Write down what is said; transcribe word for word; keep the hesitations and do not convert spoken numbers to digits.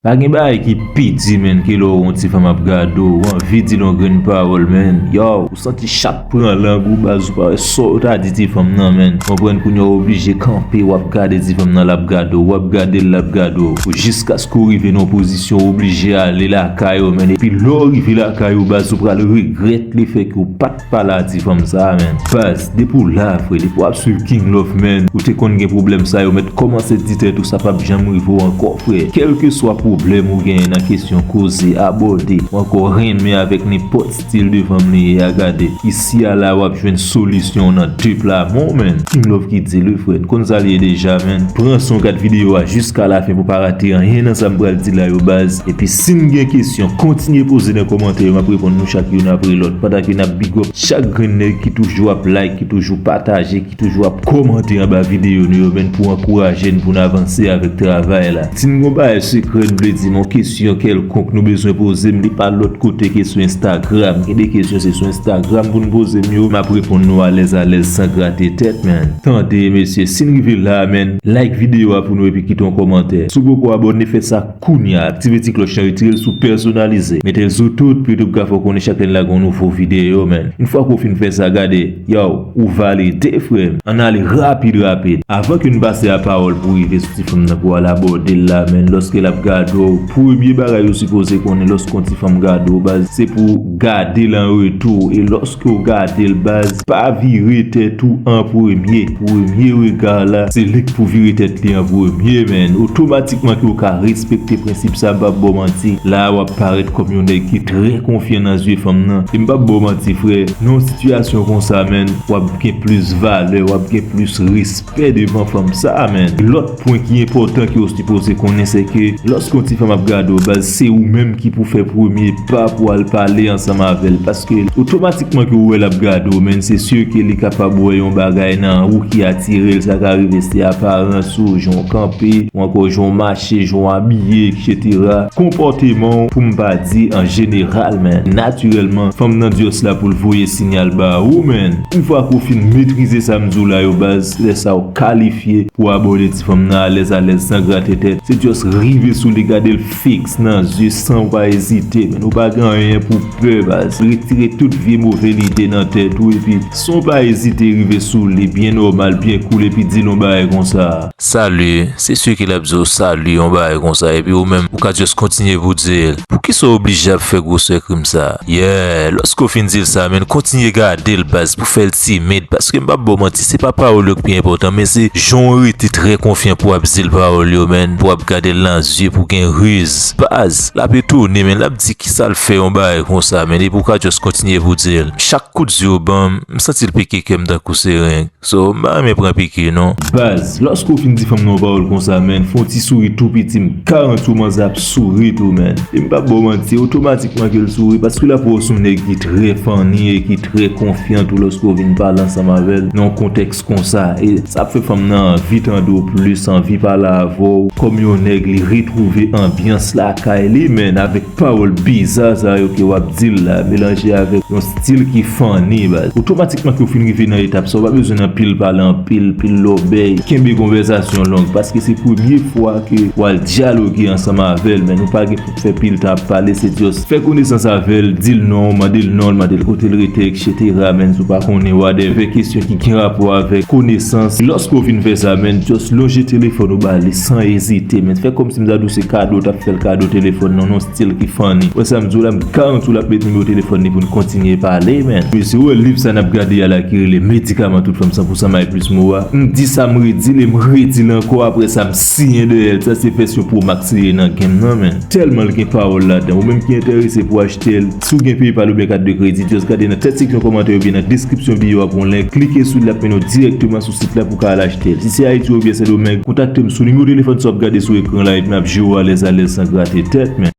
Pa gen bagay ki pi di, menn, ke lè w wè yon ti fanm ap gade w, ou anvi di l yon grenn pawòl, menn. Yow, ou santi chat pran lang ou, baz, ou pa wè sa w ta di ti fanm nan, menn. Konprann kounye a w oblije kanpe, w ap gade ti fanm nan, l ap gade w, w ap gade l, l ap gade w. Jiskaske w rive nan yon pozisyon, w oblije ale lakay ou, menn. Epi lè w rive lakay ou, baz, ou pral regrèt lefètke w pa t pale a ti fanm sa a, menn. Baz, depi w la, frè, depi w ap swiv King Love, menn, ou te konn gen pwoblèm sa yo, mèt kòmanse di tèt ou sa p ap janm rive w ankò, frè. Kèlkeswa pwoblèm ou genyen nan kesyon koze, abòde, ou ankò renmen avèk nenpòt stil de fanm li ye a, gade. Isi a la, w ap jwenn solisyon nan de pla men w, menn. King Love ki di l wi, frè. N konn sa l ye deja, menn. Pran son, gad videyo a jiska lafen pou w pa rate anyen nan sa m pral di la yo, baz. Epi si n gen kesyon, kontinye poze nan kòmantè yo, m ap reponn nou chak youn apre lòt. Pandan ke n ap big up chak grenn nèg ki toujou ap like, ki toujou pataje, ki toujou ap kòmante anba videyo nou yo, menn, pou ankouraje n pou n avanse avèk travay la. Si n gon bagay sekrè n vle di m, yon kesyon kèlkonk nou bezwen poze m, li pa lòt kote ke sou Instagram. Gen de kesyon se sou Instagram pou n poze m yo, m ap reponn nou alèz alèz san grate tèt, menn. Tande, mesye, si n rive la, menn, like videyo a pou nou epi kite yon kòmantè. Si w poko abòne, fè sa kounye a. Aktive ti klòch lan, retire l sou pèsonalize. Mete l sou tout pou YouTube ka fè w konnen chak lè n lage yon nouvo videyo, menn. Yon fwa ke w fin fè sa, gade, yow, ou valide, frè m. Ann ale rapid, rapid. Avan ke n pase a pawòl pou rive sou ti fanm nan pou al abòde l la, menn, lòske l ap gade w, premye bagay ou sipoze konnen lòske yon ti fanm gade w, baz, se pou w gade l an retou. E lòske w gade l, baz, pa vire tèt ou an premye. Premye rega la, se li k pou vire tèt li an premye, menn. Otomatikman ke w ka respekte prensip sa, m p ap ba w manti. La a, w ap parèt kòm yon nèg ki trè konfyan nan zye fanm nan. E m p ap ba w manti, frè, nan yon sitiyasyon konsa, menn, w ap gen plis valè, w ap gen plis respè devan fanm sa a, menn. Lòt pwen ki enpòtan ke w sipoze konnen, se ke lòske yon ti fanm ap gade w, baz, se ou menm ki pou fè premye pa pou al pale ansanm avè l. Paske otomatikman ke w wè l ap gade w, menn, se si ke li kapab wè yon bagay nan ou ki atire l. Sa ka rive se aparans ou, jan w kanpe, ou ankò jan w mache, jan w abiye, etsetera. Konpòteman w, pou m pa di an jeneral, menn. Natirèlman, fanm nan just la pou l voye siyal ba ou, menn. Yon fwa ke w fin metrize sa m di w la yo, baz, lè sa a w kalifye pou abòde ti fanm nan alèz alèz san grate tèt. Se just rive sou li, gade l fiks nan zye san w pa ezite, menn. Ou pa gen anyen pou pè, baz. Retire tout vye move lide nan tèt ou, epi san w pa ezite rive sou li, byen nòmal, byen cool, epi di l yon bagay konsa. Salut, se si ke l ap di w salut, yon bagay konsa, epi ou menm, ou ka just kontinye pou di l, poukisa w oblije ap fè gwosè krim sa? Yeah, lòske w fin di l sa, menn, kontinye gade l, baz, pou fè l timid, paske m p ap ba w manti, se pa pawòl yo k pi enpòtan, men se jan w rete trè konfyan pou w ap di l pawòl yo, menn, pou w ap gade l nan zye, pou w gen riz. Baz, l ap etone, menn, l ap di kisa l fè yon bagay konsa, menn, epi w ka just kontinye pou w di l. Chak kout zye w ban m, m santi l pike kè m tankou sereng. So, m pa renmen pran piki, non. Baz, lòske w fin di fanm nan yon pawòl konsa, menn, fè yon ti souri tou piti, m garanti w manzè ap souri tou, menn. E m p ap ba w manti, otomatikman ke l souri, paske l ap wè w se yon nèg ki trè funny e ki trè konfyan tou lòske w vin pale ansanm avè l nan yon kontèks konsa. E sa ap fè fanm nan anvi tande w plis, anvi pale avè w kòm yon nèg, li retwouve anbyans lakay li, menn, avèk pawòl biza sa yo ke w ap di l la, melanje avèk yon stil ki funny, baz. Otomatikman ke w fin rive nan etap sa, ou pa bezwen anpil pale, anpil, pil lòbèy, kenbe konvèsasyon long, paske se premye fwa ke w al dyaloge ansanm avè l, menn, ou pa gen pou fè pil tan ap pale, se just fè konesans avè l, di l non, mande l non, mande l kote l rete, etsetera, menn, si w pa konnen, whatever, kesyon ki gen rapò avèk konesans. Lòske w fin fè sa, menn, just lonje telefòn ou ba li san ezite, menn, fè kòmsi m ta di w se kado w t ap fè l, kado telefòn nan, nan stil ki funny. Wè sa m di w la, m garanti w l ap met nimewo telefòn li pou n kontinye pale, menn. Mesye, ou wè liv sa n ap gade a la ki rele Medikaman Tout Fanm san pou san May Plis Mo a? M di sa, m redi l e m redi l ankò, apre sa m siyen dèyè l. Sa se vèsyon Pro Max li ye nan game nan, menn. Tèlman l gen pawòl ladan. Ou menm ki enterese pou achte l, si w gen PayPal oubyen kat de kredi, just gade nan tèt seksyon kòmantè oubyen nan deskripsyon videyo a pou yon link. Klike sou li, l ap mennen w dirèkteman sou sit la pou w ka al achte l. Si se Ayiti oubyen Sendomeng, kontakte m sou nimewo telefòn sa w ap gade sou ekran la epi n ap jere w alèz alèz san grate tèt, menn.